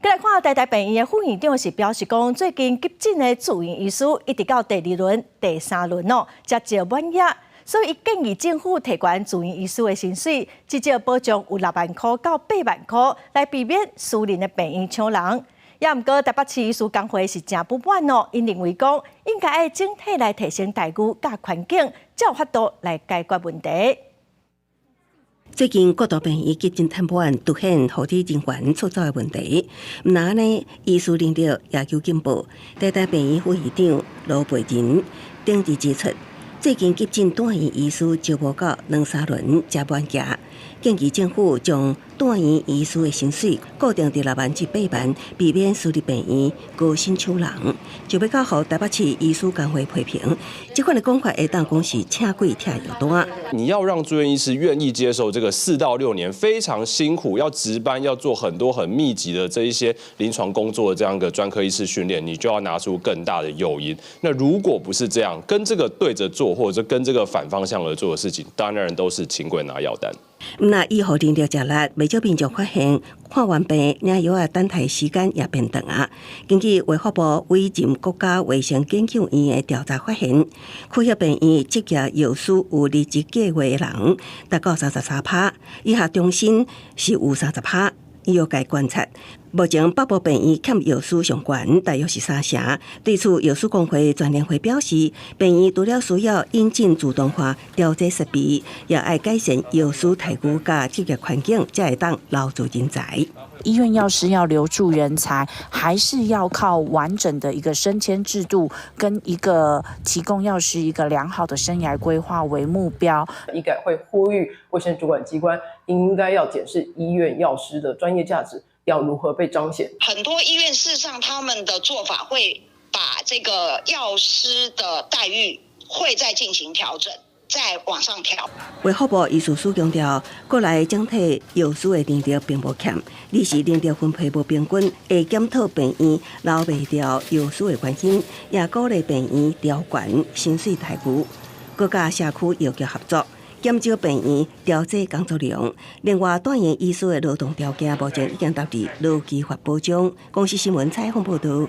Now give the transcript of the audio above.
來看台大病院的副院長是表示講，最近急診的住院醫師一直到第二輪、第三輪哦，才招滿額，所以伊建議政府提懸住院醫師的薪水，至少保障有6萬箍到8萬箍，來避免私人的病院搶人。也毋過台北市醫師公會是誠不滿哦，𪜶認為講應該愛整體來提升待遇佮環境，才有法度來解決問題。最近各大病院急診癱瘓，凸顯護理人員出走的問題。毋但按呢，醫師能力也求進步。台大病院副院長羅培仁頂日指出，最近急診住院醫師招募到兩三輪才滿額，建議政府將住院醫師的薪水固定佇6萬至8萬，避免私立病院高薪搶人。就欲予台北市醫師公會批評，這款的講法會當講是請鬼拆藥單。你要讓住院醫師願意接受這個4到6年非常辛苦，要值班，要做很多很密集的這一些臨床工作的這樣一個專科醫師訓練，你就要拿出更大的誘因。那如果不是這樣，跟這個對着做，或者跟這個反方向而做的事情，當然都是請鬼拿藥單。若醫護人力食力，袂少民眾發現看完病領藥仔等待時間也變長啊。根據衛福部委任國家衛生研究院的調查發現，區域病院執業藥師有離職計劃的人達到33%，醫學中心是有30%。醫藥界觀察，目前北部病院欠藥師上懸，大約是三成。對此，藥師公會全聯會表示，病院除了需要引進自動化調劑設備，也愛改善藥師待遇佮執業環境，才會當留住人才。醫院藥師要留住人才，還是要靠完整的一個升遷制度，跟一個提供藥師一個良好的生涯規劃為目標。醫改會呼籲衛生主管機關應該要檢視醫院藥師的專業價值要如何被彰顯。很多醫院事實上他們的做法會把這個藥師的待遇會再進行調整，再往上調。衛福部醫事司強調，國內整體藥師的人力並無欠，只是人力分配無平均，會檢討病院留袂牢藥師的原因，也鼓勵病院調懸薪水待遇，閣佮社區藥局合作，減少病院調劑工作量。另外，住院醫師的勞動條件目前已經納入勞基法保障。公視新聞採訪報導。